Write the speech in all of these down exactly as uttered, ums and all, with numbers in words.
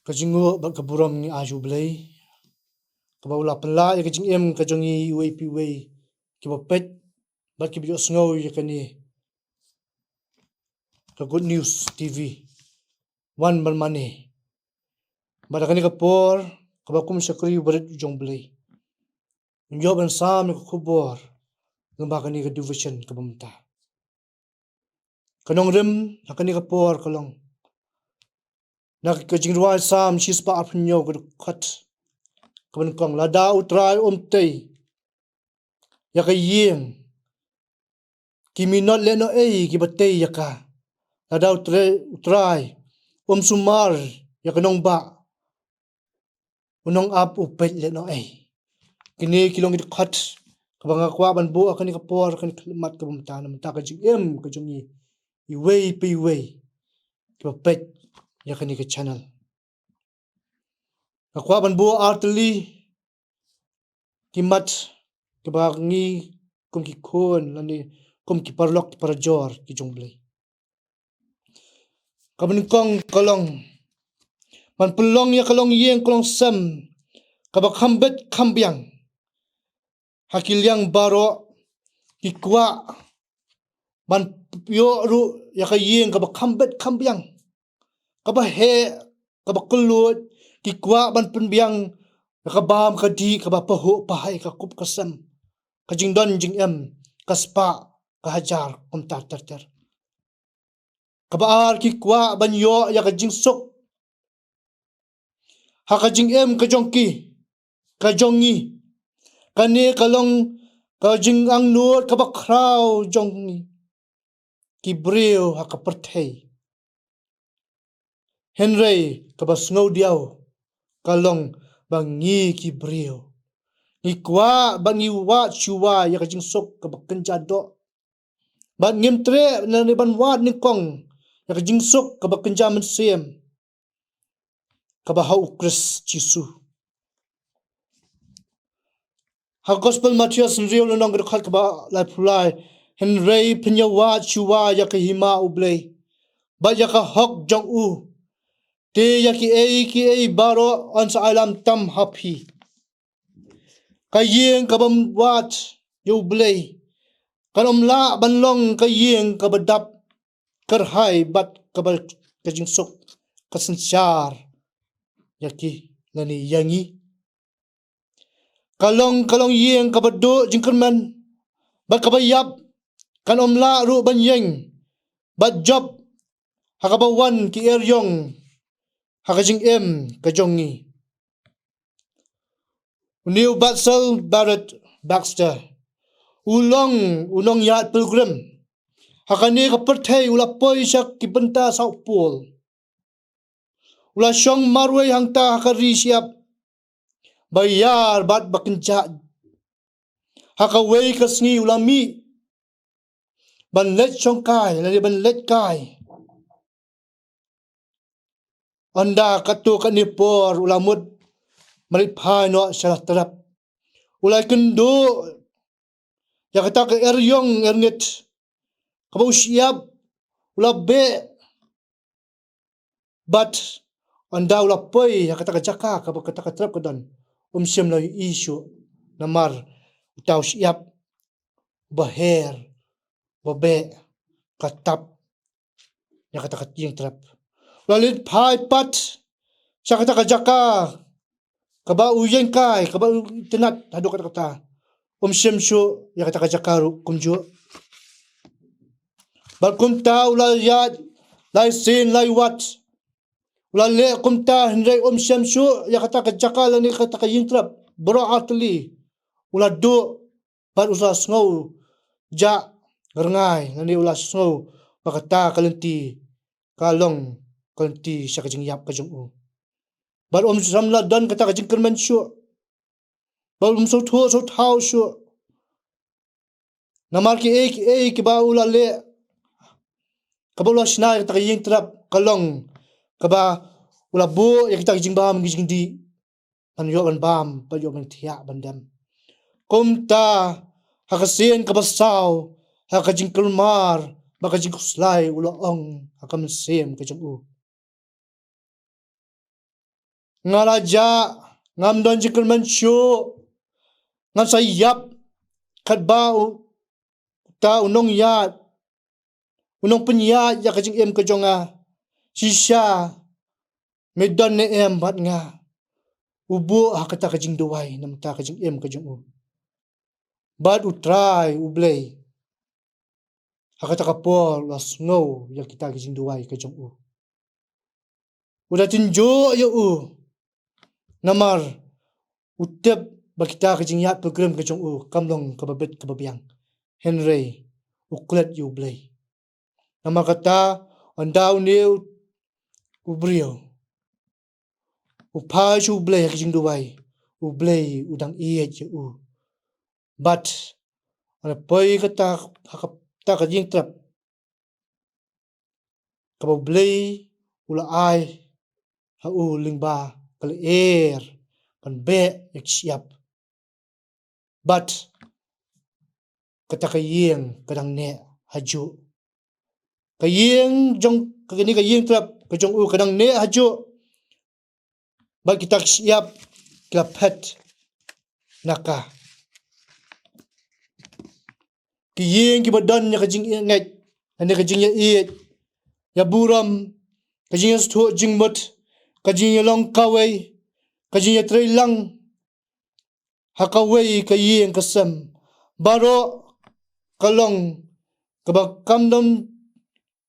Ka jingnguh bad ka burom ngi ai sha U Blei, kaba u la pynlah ïa ka jingim ka jong ngi iwei pa iwei kiba peit bad kiba ïohsngew ïa kane ka Good News T V. Wan ban mane bad ha kane ka por kaba kum u shakri barit jong U Blei, ngin ïoh ban sam ïa ka khubor lyngba kane ka devotion kaba mynta. Ka nongrim ha kane ka por ka long na ka Jingrwai Salm shispah arphew hynñiew, ka dkhot kaba nyngkong: Lada U Trai um tei ïa ka ïing, ki minot lehnohei kiba tei ïa ka. Lada U Trai, U Trai um sumar ïa ka nongbah, u nongap u peit lehnohei. Kine ki long ki dkhot kaba nga kwah ban buh ha kane ka por, kane ka khyllipmat kaba mynta, na bynta ka jingim ka jong ngi iwei pa iwei kiba peit ïa kane ka channel. Nga kwah ban buh artylli ki mat kiba ngi kum ki khun lane kum ki paralok ki parajor ki jong U Blei. Kaba nyngkong ka long ban pynlong ïa ka longïing ka longsem kaba kham bit kham biang ha ki liang baroh. Ki kwah ban ïoh ruh ïa ka ïing kaba kham bit kham biang, kaba heh, kaba kylluid. Ki kwah ban pynbiang ïa ka bam ka dih, kaba pahuh pahai, ka kup ka sem, ka jingdon jingem, ka spah ka hajar, kumta ter ter. Kaba ar, ki kwah ban ïoh ïa ka jingsuk ha ka jingim ka jong ki, ka jong ngi. Kane ka long ka jingangnud kaba khraw jong ngi ki briew ha ka pyrthei. Hynrei kaba sngewdiaw ka long ba ngi ki briew ngi kwah ba ngi wad shuwa ïa ka jingsuk kaba kynja doh. Bad ngim treh lane ban wad nyngkong ïa ka jingsuk kaba kynja mynsiem kaba ha U Khrist Jisu. Ha Gospel Mathaios hynriew lynnong, ka dkhot kaba laiphew lai: Hynrei phin ïa wad shuwa ïa ka hima U Blei bad ïa ka hok jong u, te ïa kiei kiei baroh yn sa ïalam tam ha phi. Ka ïing kaba wad ïa U Blei kan ym lah ban long ka ïing kaba dap kyrhai bad kaba ka jingsuk ka synshar ïa ki lane ïa ngi. Ka long, ka longïing kaba duh jingkyrmen bad kaba ïap, kan ym lah ruh ban ïeng bad jop ha kaba wan ki eriong ha ka jingim ka jong ngi. Une u Batsal Barrett Baxter u long u nongïaid pilgrim ha kane ka pyrthei. U la poi sha ki bynta South Pole. U la shong marwei hangta ha ka ri shyiap ba ïar bad ba kynjah. Ha kawei ka sngi u la mih ban leit shongkai lane ban leit kai. Ynda katto katne por u la mut ban leit phai noh sha la trep. U la kynduh ïa kata ka eriong erngit kaba u shyiap u la beh. Bad ynda u la poi ha kata ka jaka kaba kata ka trep ka don, um shym la ïohi shuh, namar uta u shyiap uba her, uba beh, ka tap ïa kata ka ïing trep. U la leit phai pat sha kata ka jaka kaba u ïeng kai, kaba u itynnad haduh katta katta. Um shym shuh ïa kata ka jaka ruh kumjuh. Bad kumta u la ïaid lai sien lai wat. U la leh kumta hynrei um shym shuh ïa kata ka jaka lane kata ka ïing trep. Baroh artylli u la duh bad u la sngew jah rngai lane u la sngew ba kata ka lynti ka long ka lynti sha ka jingïap ka jong u. Bad um shym la don kata ka jingkyrmen shuh. Bad um sngewthuh sngewthaw shuh. Namar kiei kiei kiba u la leh, kaba u la shna ïa kata ka ïing trep ka long kaba u la buh ïa kita ki jingbam ki jingdih ban ïoh ban bam, ban ïoh ban thiah ban dem. Kumta ha ka sien kaba saw, ha ka jingkulmar bad ka jingkhuslai u la ong ha ka mynsiem ka jong u, Nga la jah, ngam don jingkyrmen shuh. Ngan sa ïap katba uta u nongïaid, u nongpynïaid ïa ka jingim ka jong nga. Shisha me don ne em bad nga? U buh ha kata ka jingduwai namar ka jingim ka jong u. Bad U Trai U Blei ha kata ka por u la sngew ïa kita ki jingduwai ka jong u. U da tynjuh ïa u namar u tip ba kita ki jingïaid pilgrim ka jong u kam long kaba bit kaba biang. Hynrei u klet ïa U Blei. Namar kata, ynda une u briew u phai sha U Blei ha ka jingduwai, U Blei u dang ïeit ïa u. Bad ynda poi kata ha kata ka jingtrep kaba U Blei u la ai ha u lyngba ka lyer ban beh ïa ki shyiap. Bad kata ka ïing ka dang neh hajuh. Ka ïing jong, kane ka ïing trep ka jong u ka dang neh hajuh. Bad kita ki shyiap ki la phet na ka. Ki ïing kiba don ïa ka jingngeit, ïa ka jingïaieit, ïa burom, ka jingïasngewthuh jingmut, ka jingïalong kawei, ka jingïatreilang ha kawei ka ïing ka sem. Baroh ka long kaba kam don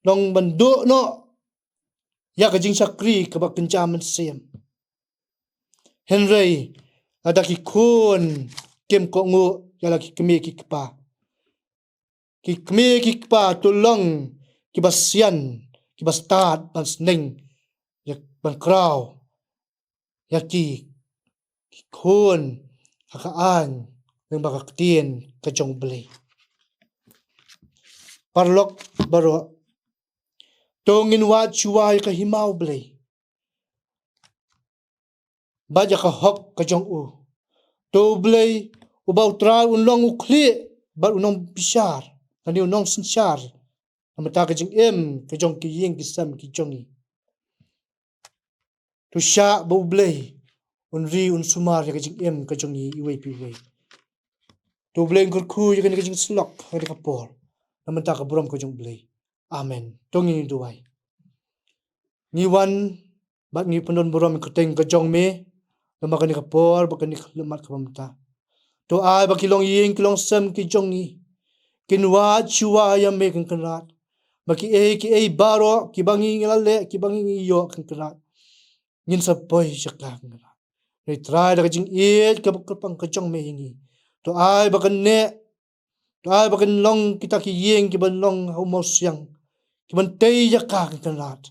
long ban duh noh ïa ka jingshakri kaba kynja mynsiem. Hynrei lada ki khun kim kohnguh ïa la ki kmie ki kpa, ki kmie ki kpa to long kiba sian, kiba stad ban sneng, ïa ban kraw ïa ki, ki khun ha ka aiñ lyngba ka ktien ka jong U Blei. Paralok baroh, to ngin wad shuwa ïa ka hima U Blei bad ïa ka hok ka jong u. To U Blei uba U Trai un long u khlieh bad u nongbishar, lane u nongsynshar namar ka jingim ka jong ki ïing ki sem ki jong ngi. To shah ba U Blei un ri un sumar ïa ka jingim ka jong ngi iwei pa iwei. To U Blei un kyrkhu ïa kane ka jingsyllok ha kane ka por namar ka burom ka jong U Blei. Amen. To ngin ïa duwai. Ngi wan bad ngi pyndon burom ïa ka kyrteng ka jong me namar kane ka por bad kane ka khyllipmat kaba mynta. To ai ba ki longïing ki longsem ki jong ngi kin wad shuwa ïa me, ko Kynrad. Ba kiei kiei baroh kiba ngi la leh, kiba ngi ïoh, ko Kynrad, ngin sa poi sha ka, ko Kynrad. Hynrei Trai, da ka jingïeit kaba kyrpang ka jong me ïa ngi, to ai ba kan neh, to ai ba kan long kita ki ïing kiban long ha u mawsiang, kiban tei ïa ka, ko Kynrad.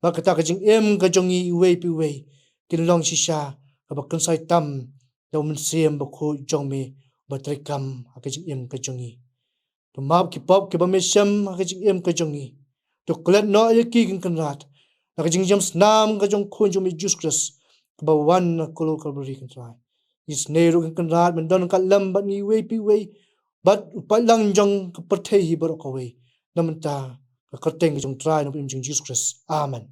Ba kata ka jingim ka jong ngi iwei pa iwei kin long shisha kaba kynsai tam da u Mynsiem Bakhuid jong me ba trei kam ha ka jingim ka jong ngi. To map ki pop kiba me shem ha ka jingim ka jong ngi. To klet noh ïa ki, ko Kynrad, da ka jingjam snam ka jong u Khun jong me Jesus Christ kaba wan na ka Kalbari, ko Trai. Ngi sngew ruh, ko Kynrad, men don ka lem bad ngi iwei pa iwei bad u paidlang jong ka pyrthei hi baroh kawei. Namar ka kyrteng ka jong u Trai, namar ka jong u Jesus Christ. Amen.